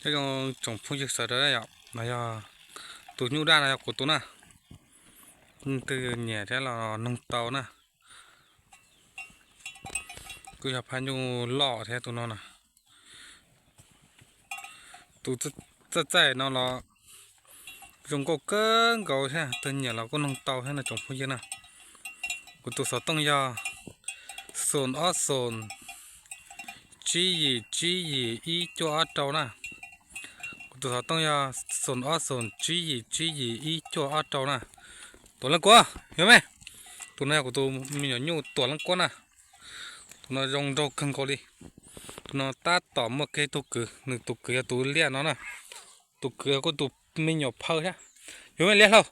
Nyob zoo tsoom phooj ywg sawv daws, no yog tus nyuj daj no yog kuv tus na. Leej twg nyiam thiab los noog tau na. Kuj yog phaj nyuj loj thiab tus no na. Tus txaij txaij no los zoo nkauj kawg nkaus thiab, tus nyiam los kuj noog tau thiab no tsoom phooj ywg na. Kuv tus xov tooj yog xoom ob xoom tsib yim tsib yim ib cuaj ob rau na. Kuv tus xov tooj yog xoom ob xoom tsib yim tsib yim ib cuaj ob rau na. Tuam Leej Kuab, yog me. Tus no yog kuv tus me nyuam nyuj Tuam Leej Kuab na. Tus no zoo nraug kawg nkaus li. Tus no tab tom muaj kiag tug kwv, nws tus kwv yog tus liaj no na. Tus kwv kuj tus me nyuam phaw thiab. Yog me liab hlau.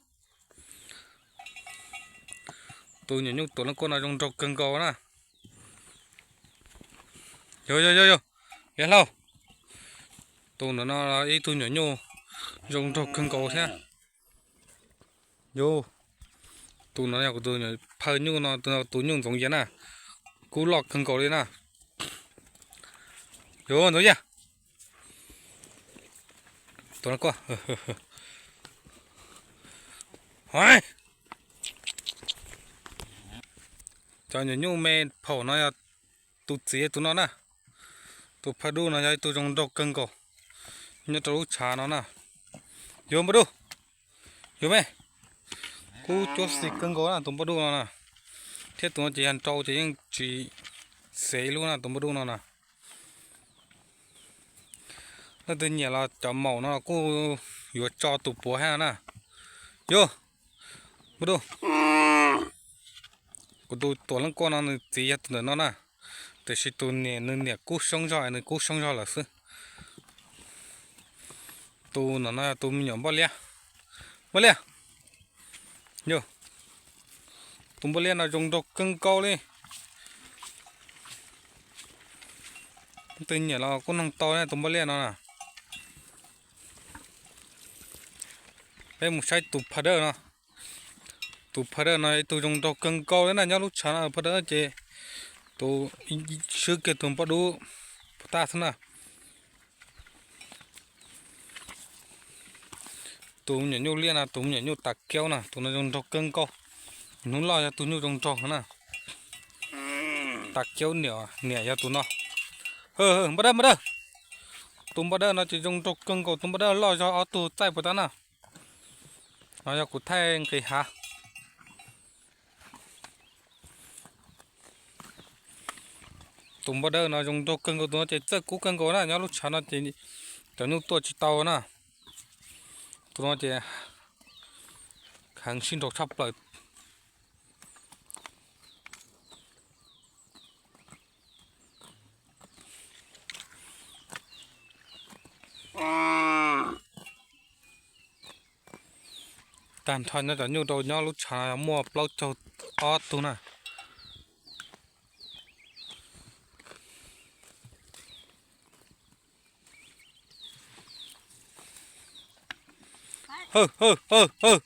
Tus nyuam nyuj Tuam Leej Kuab no zoo nraug kawg nkaus na. Yog yog yog yog, liab hlau. Tus no ib tug nyuam nyuj zoo nraug kawg nkaus thiab. Yog, tus no yog kuv tus phaw nyuj no, tus no tus nyuj ntxoov yias na, kub loj kawg nkaus li na. Yog ntxoov yias. Tus no kuj, cov nyuam nyuj me phaum no yog tus txiv tus no na. Tus phaw dub no yog ib tug zoo nraug kawg nkaus nyob rau lub tshav no na. Yog npoj dub, yog me, kub cuab xis kawg nkaus na tus npoj dub no na. Thiab tus no ces yog nrau ces yeej tsis xev ib lub na tus npoj dub no na. Leej twg nyiam los cov maum no kuj yuav tso tus puav thiab na. Yog, npoj dub, kuv tus Tuam Leej Kuab no nws txiv yog tus ntawm no na, tiam sis tus niam nws niam kub xyoob zog, nws kub xyoob zog lawm xwb. Tus no no yog tus me nyuam npoj liab. Npoj liab, yog, tus npoj liab no zoo nraug kawg nkaus li. Leej twg nyiam los kuj noog tau tus npoj liab no na. Peb mus saib tus phaw dawb no. Tus phaw dawb no ib tug zoo nraug kawg nkaus li na, nyob lub tshav no phaw dawb ces tus swb kiag tus npoj dub puas tag xwb na. Tus me nyuam nyuj liab no, tus me nyuam nyuj tas kiaub na, tus no zoo nraug kawg nkaus. Hnub loj yog tus nyuj zoo nraug na. Tas kiaub niam, niam yog tus no. Npoj dawb, npoj dawb. Tus npoj dawb no ces zoo nraug kawg nkaus, tus npoj dawb loj zog ob tug txaij puas tag na. No yog kuv thaij nqis hav. Tus npoj dawb no zoo nraug kawg nkaus, tus no ces txawj kub kawg nkaus na, nyob lub tshav no ces cov nyuj tuaj tsis tau na. Tus no ces kheev sib nraug tshaj plaws. Tag nrho nyob cov nyuj rau nyob lub tshav no muaj plaub caug ob tug na. Hawm, hawm, hawm, hawm.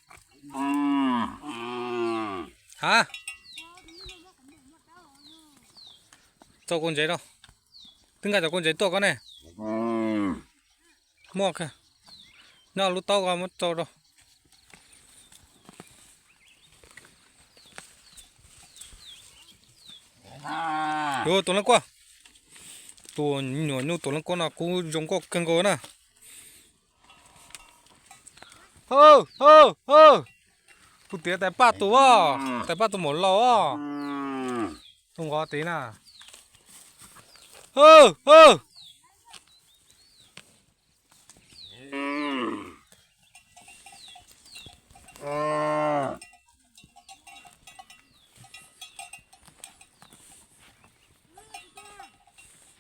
Ha, txaus kua ntsev rau. Twb nqa cov kua ntsev tuaj koj ne. Muaj, nyob lub taub ko muab txaus rau. Yog tus leej kuaj, tus nyuam nyuj tus leej kuaj no kub zoo nkauj kawg nkaus na. Hawm, hawm, hawm. Tus tiav tais paj tus os, tais paj tus maum laus os. Tus nqov tid na. Hawm, hawm.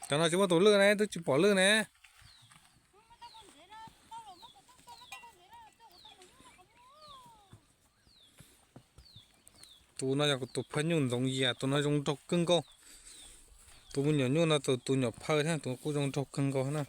Cov no tsis muaj tus lwj ne, twb tsis pom lwj ne. Tus no yog kuv tus phaj nyuj ntxoov yias, tus no zoo nraug kawg nkaus. Tus me nyuam nyuj no tus, tus nyuam phaj thiab tus kuj zoo nraug kawg nkaus na.